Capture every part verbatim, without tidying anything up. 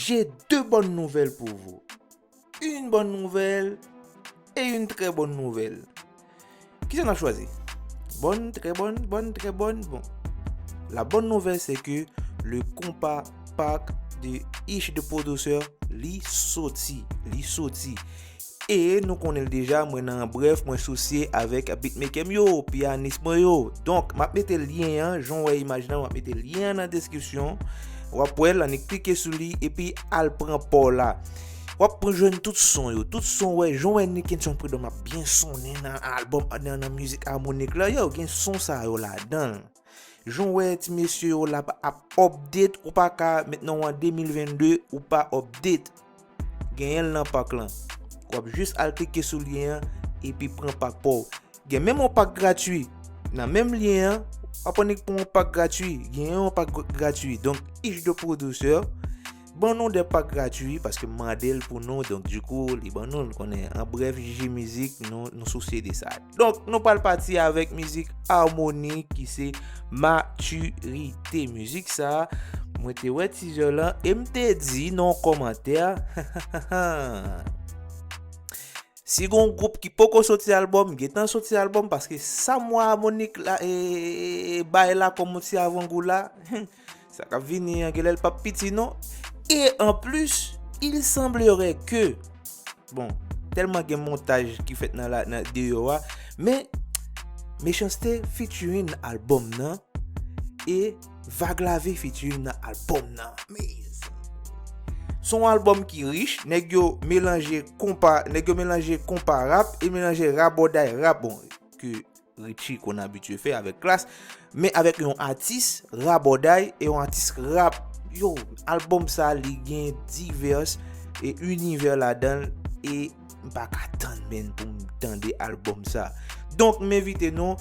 J'ai deux bonnes nouvelles pour vous. Une bonne nouvelle et une très bonne nouvelle. Kisa n ap chwazi? Bonne, très bonne, bonne, très bonne. Bon. La bonne nouvelle, c'est que le compas pack de Ish the Producer, li soti. Li soti. E nou konnen l deja, mwen nan brèf, mwen sousye avèk beatmaker m yo, piyanis mwen yo. Donk, m ap mete lyen an, jan w wè imaj lan, m ap mete lyen an nan deskripsyon. W ap wè l, annik klike sou li, epi al pran pa w la. W ap jwenn tout son yo, tout son, wè, jan w wè Nickenson Prud'homme ap byen sonnen nan albòm, nan, nan mizik amonik la, yo, gen son sa yo ladan l. Jan w wè ti mesye yo la ap update, ou pa ka, mentnan w an de mil vennde, ou pa update. Genyen l nan pack lan. W ap jis al klike sou lyen an, epi pran pack pa w. Gen menm yon pack gratui. Nan menm lyen an, w ap annik pran yon pack gratui. Genyen yon pack gr-, gratui. Donk, Ish the Producer, ban nou de pack gratui, paske m mande l pou nou, donk, dikou, li ban nou, nou konnen. An brèf, J J Mizik, nou, nou sousye de sa. Donk, nou pral pati avèk mizik Harmonie ki se Maturité. Mizik sa, mwen te wè teaser lan e m te di nan yon kòmantè, si gon gwoup ki poko soti albòm, gentan soti albòm, paske sa m wè Harmonie la, e, e, e, bay la kòm yon ti avangou la, sa k ap vini an, genlè l p ap piti non. E anplis, il semblerait que Bon, tèlman gen montaj ki fèt nan la, nan deyò a, men Mechanste featuring nan albòm nan e Vaglavé featuring nan albòm nan. Mezanmi. Se yon albòm ki rich, nèg yo melanje konpa, nèg yo melanje konpa rap e melanje rabòday rap, bon, ke Richie konn abitye fè avèk Klass, men avèk yon atis rabòday e yon atis rap. Yo, albòm sa, li gen divès e inivè ladan l, e m pa ka tann, menn, pou m tande albòm sa. Donk, m envite nou,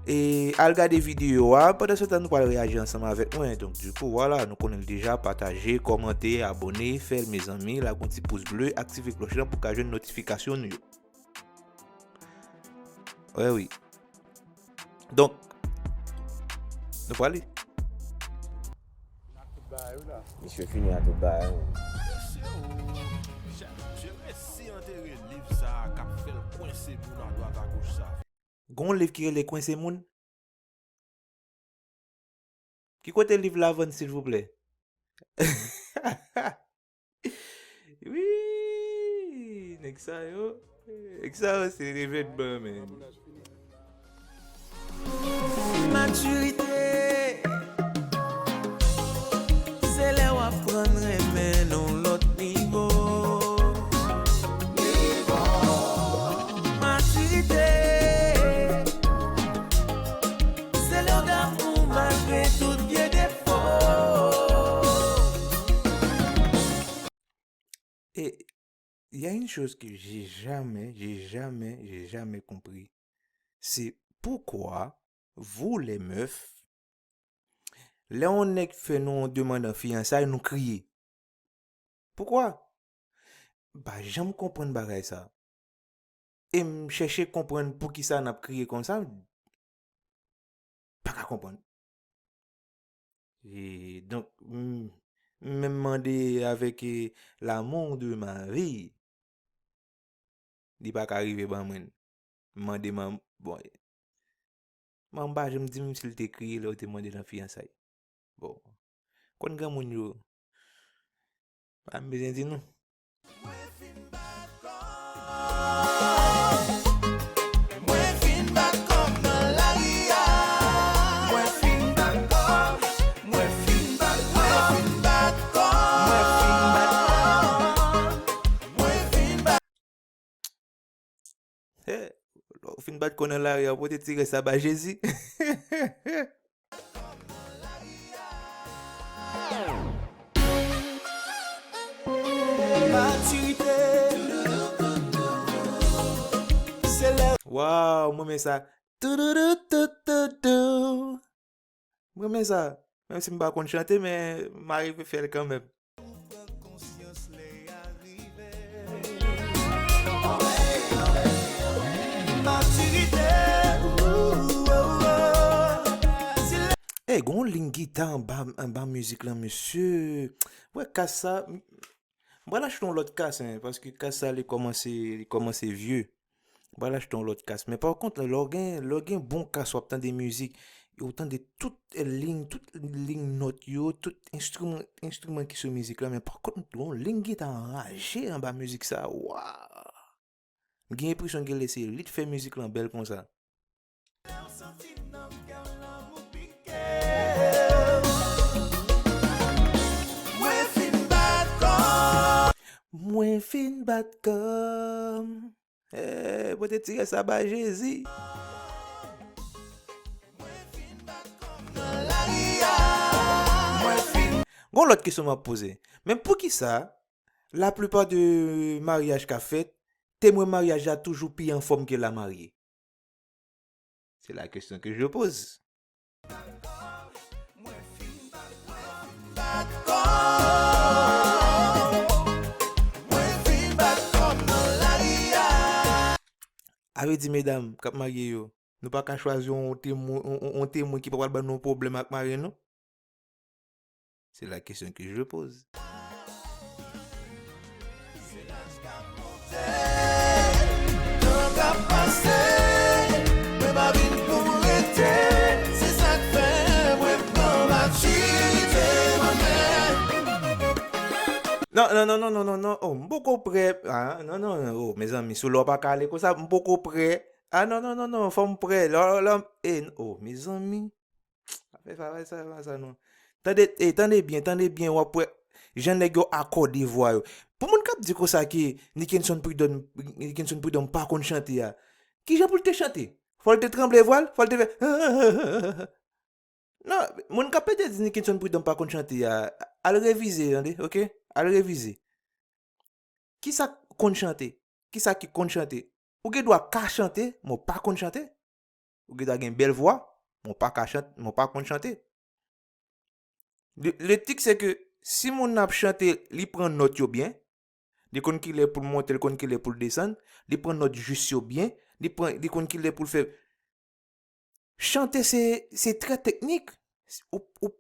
e, al gade videyo a. Pandan se tan, nou pral reyaji ansanm avèk mwen. Donk, dikou, vwala, nou konnen l deja. Pataje, kòmante, abòne, fè l, mezanmi. Lage yon ti pous ble, aktive klòch lan pou w ka jwenn notifikasyon nou yo. Wè wi. Donk, nou prale. Misye fini ak tout bagay, wi. Mesye, o, Jan, Jan resi antere liv sa a k ap fè l kwense moun adwat agoch sa. Gon liv ki rele Kwense Moun? Ki kote liv la vann, silvouplè? Wi, nèg sa yo, nèg sa yo se evènman, men. Matirite, se lè w aprann renmen nan yon lòt nivo. Matirite, se lè w damou malgre tout vye defo. Et il y a une chose que j'ai jamais, j'ai jamais, j'ai jamais compris. C'est pourquoi vous, les meufs, lè yon nèg fè nou yon demann an fiyansay, nou kriye. Poukwa? M pa janm konprann bagay sa. E m chèche konprann poukisa n ap kriye konsa, m pa ka konprann. E donk, m, m menm mande avèk, e, l'amour de ma vie, li pa ka rive ban mwen. M mande man, bon, manman m pa janm di m si l te kriye lè yo te mande l an fiyansay. Bon, konn granmoun yo, pa m bezwen di nou. Mwen fin bat kòb. Mwen fin bat kòb nan lari a. Mwen fin bat kòb. Mwen fin bat, mwen fin bat kòb. Mwen fin bat kòb. Mwen fin bat. He, lè w fin bat kò nan lari a, w pote ti rès la ba Jezi. Matirite. Se lè. Waw, mwen renmen sa. Toudoudoudoudou. Mwen renmen sa. Menm si m pa konn chante, men m arive fè l kanmenm. Ey, gon Yon liy gita anba, anba mizik lan, mesye. Wè, kas sa, m, m pral achte yon lòt kas, en, paske kas sa, li kòmanse, li kòmanse vye. M pral achte yon lòt kas. Men pa kont, lè w gen, lè w gen bon kas, w ap tande mizik, e w tande tout liy, tout liy nòt yo, tout enstriman, enstriman ki sou mizik la, men pa kont, yon liy gita anraje anba mizik sa, waw! M gen enpresyon ke lè se li t fè mizik lan bèl konsa. Mwen fin bat kò m. Eh, pote ti rès sa ba Jezi. Gon lòt kesyon m ap poze. Men poukisa laplipa de maryaj k ap fèt, temwen maryaj la toujou pi anfòm ke lamarye? C'est la question que je pose. A vle di, medam k ap marye yo, nou pa ka chwazi yon temwen, yon, yon, yon temwen ki pa pral ban nou pwoblèm ak mari nou? C'est la question que je pose. Non, non, non, non, non, non, non. Oh, m poko prè. Ah, non, non, non. Oh, mezanmi, sou lè w pa ka ale konsa, m poko prè. Ah, non, non, non, non, fò m prè. Lè, lè, eh, oh, mezanmi. Pa fè sa, pa fè sa, pa fè sa, non. Tande, eh, tande byen, tande byen, w ap wè jan nèg yo akòde vwa yo. Pou moun k ap di konsa ke Nickenson Prud'homme, Nickenson Prud'homme pa konn chante a, kijan pou l te chante? Fò l te tranble vwa l? Fò l te fè Non, moun k ap pete di Nickenson Prud'homme pa konn chante a, al revize, tande, oke? Al revize. Kisa k konn chante? Kisa ki konn chante? Ou gen dwa ka chante, men w pa konn chante. Ou gen dwa gen bèl vwa, men w pa ka chante, men w pa konn chante. Le, le tik se ke si moun nan ap chante, li pran nòt yo byen, li konn kilè pou l monte, li konn kilè pou l desann, li pran nòt jis yo byen, li pran, li konn kilè pou l fè. Chante se, se trè teknik. Ou, ou,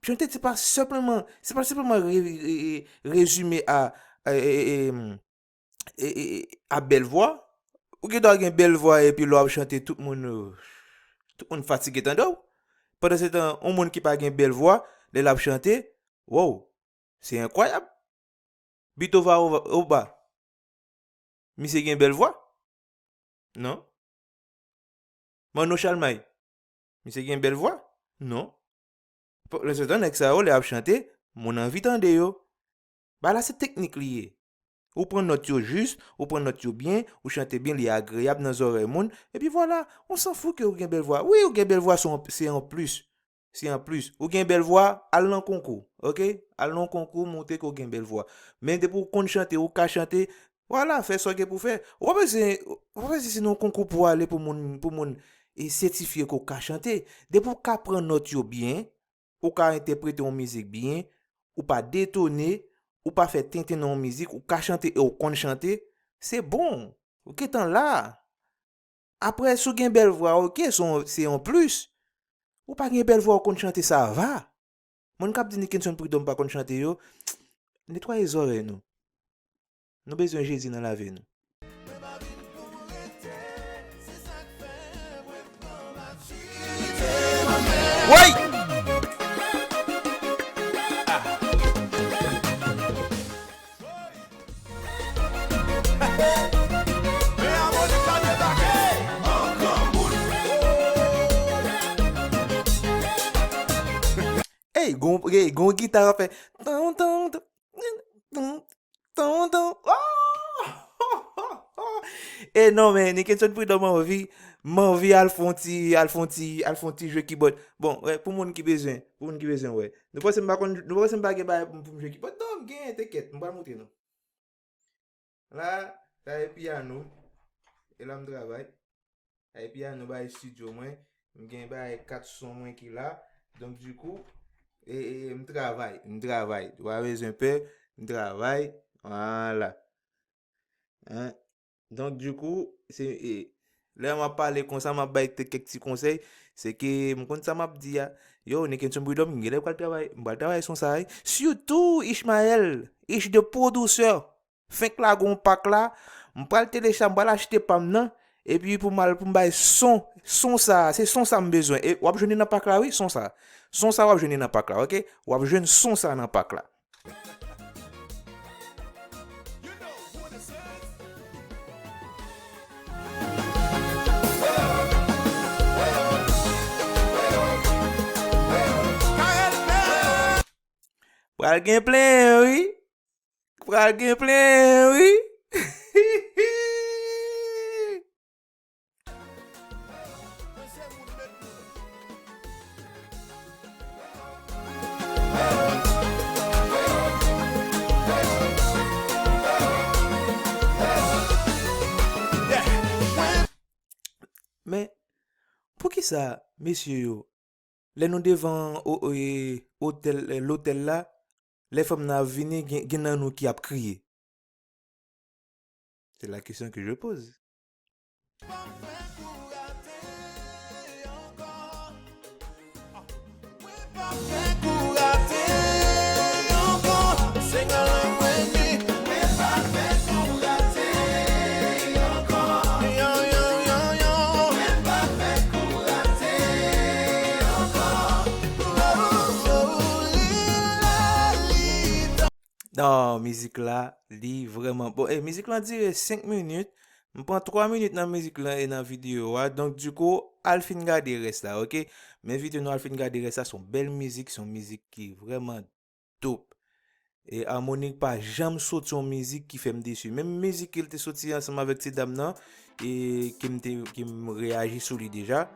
chante se pa senpleman, se pa senpleman re, re, re, rezime a, e, e, e, e, e, e, a bèl vwa. Ou gen dwa gen bèl vwa epi lè w ap chante tout moun, euh, tout moun fatige tande w. Pandan se tan, yon moun ki pa gen bèl vwa, lè l ap chante, wow, se enkwayab. Beethoven Oba, misye gen bèl vwa? Non. Manno Chalmay, misye gen bèl vwa? Non. Pandan se tan, nèg sa yo, lè y ap chante, moun anvi tande yo. Bagay la se teknik li ye. Ou pran nòt yo jis, ou pran nòt yo byen, ou chante byen, li agreyab nan zòrèy moun, epi vwala, on s'en fout ke ou gen bèl vwa. Wi, ou gen bèl vwa, se yon, se yon plis. Se yon plis. Ou gen bèl vwa, al nan konkou, oke? Al nan konkou, montre ke ou gen bèl vwa. Men depi ou konn chante, ou ka chante, vwala, fè sa w gen pou fè. Ou pa bezwen, ou pa bezwen se nan yon konkou pou w ale pou moun, pou moun, e, sètifye ke ou ka chante. Depi ou ka pran nòt yo byen, ou ka entèprete yon mizik byen, ou pa detone, ou pa fè tenten nan yon mizik, ou ka chante e ou konn chante, se bon. Ou gentan la. Apre, si w gen bèl vwa, oke, se yon, se yon plis. Ou pa gen bèl vwa, ou konn chante, sa va. Moun k ap di Nickenson Prud'homme pa konn chante yo, netwaye zòrèy nou. Nou bezwen Jezi nan lavi nou. Woy! Ey, gon, ey, gon gita k ap fè. Ton, ton, ton, ton, ton, ton. Oh! E non, men, Nickenson Prud'homme, m anvi, m anvi al fè yon ti, al fè yon ti, al fè yon ti jwe kibòd. Bon, wè, pou moun ki bezwen, pou moun ki bezwen, wè. Nou panse m pa konn, nou panse m pa gen bagay pou m, pou m jwe kibòd? Non, m genyen, tenkèt, m pral montre nou. La, sa e pyano. E la m travay. Sa e pyano bay estidyo mwen. M gen bay kat son mwen ki la. Donk, dikou, e, e, e, m travay, m travay. Ou pa bezwen pè, m travay. Vwala. Hein? Donk, dikou, se, e, Lè m ap pale konsa, m ap bay te kèk ti konsèy, se ke m konn sa m ap di a. Yo, Nickenson Prud'homme, m genlè pral travay, m pral travay son sa, wi. Sitou Ishmael, Ish the Producer. Fenk lage yon pak la, m pral telecha-, m pral achte pa m nan, epi pou m al, pou m bay son, son sa, se son sa m bezwen. E w ap jwenn li nan pak la, wi, son sa. Son sa w ap jwenn li nan pak la, oke? W ap jwenn son sa nan pak la. Pral gen plen, wi. Pral gen plen, wi. Men, poukisa mesye yo, lè nou devan o-, o-, e, otèl, e, lotèl la, lè fanm nan ap vini, gen, gen nan nou ki ap kriye? C'est la question que je pose. Non, mizik la, li vrèman bon. E mizik lan dire senk minit. M pran twa minit nan mizik lan e nan videyo a. Donk, dikou, al fin gade rès la, oke? Men videyo nou al fin gade rès la, se yon bèl mizik, se yon mizik ki vrèman dope. E Harmonik pa janm soti yon mizik ki fè m desi. Menm mizik ke l te soti ansanm avèk ti dam nan, e ke m te, ke m reyaji sou li deja,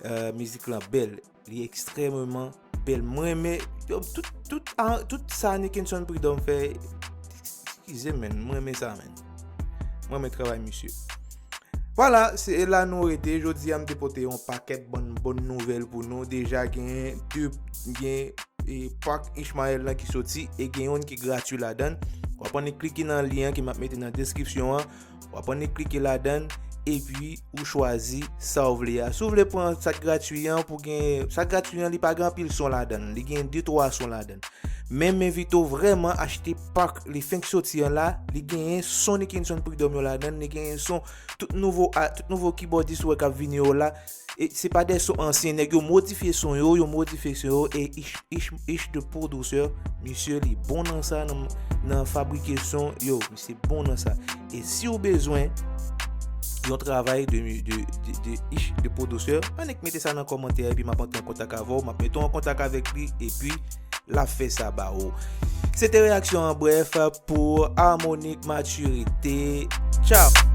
e, mizik lan bèl. Li ekstrèmeman bèl. Mwen renmen, yo, tout, tout, a, tout sa Nickenson Prud'homme fè, eskize, men, mwen renmen sa, men. Mwen renmen travay misye. Vwala, se la nou rete. Jodi a, m te pote yon pakèt bòn, bòn nouvèl pou nou. Deja gen de, gen, e, pak Ishmael lan ki soti e gen youn ki gratui ladan l. W ap annik klike nan lyen an ke m ap mete nan deskripsyon an. W ap annik klike ladan l, epi ou chwazi sa w vle a. Si w vle pran sa k gratui an, pou gen, sa k gratui an, li pa gen anpil son ladan l. Li gen de, twa son ladan l. Men m envite w vrèman achte pak li fenk soti an la. Li genyen son Nickenson Prud'homme yo ladan l. Li genyen son tout nouvo a-, tout nouvo kibòdis ou wè k ap vini yo la. E se pa de son ansyen, nèg yo modifye son yo, yo modifye son yo, e Ish, Ish, Ish the Producer, misye li bon nan sa, nan, nan fabrike son, yo, misye bon nan sa. E si w bezwen yon travay de, de, de, de Ish the Producer, annik mete sa nan kòmantè, epi m ap antre an kontak avè w, m ap mete w an kontak avèk li, epi l ap fè sa ba ou. Se te reyaksyon an brèf pou Harmonik Maturité. Tchao!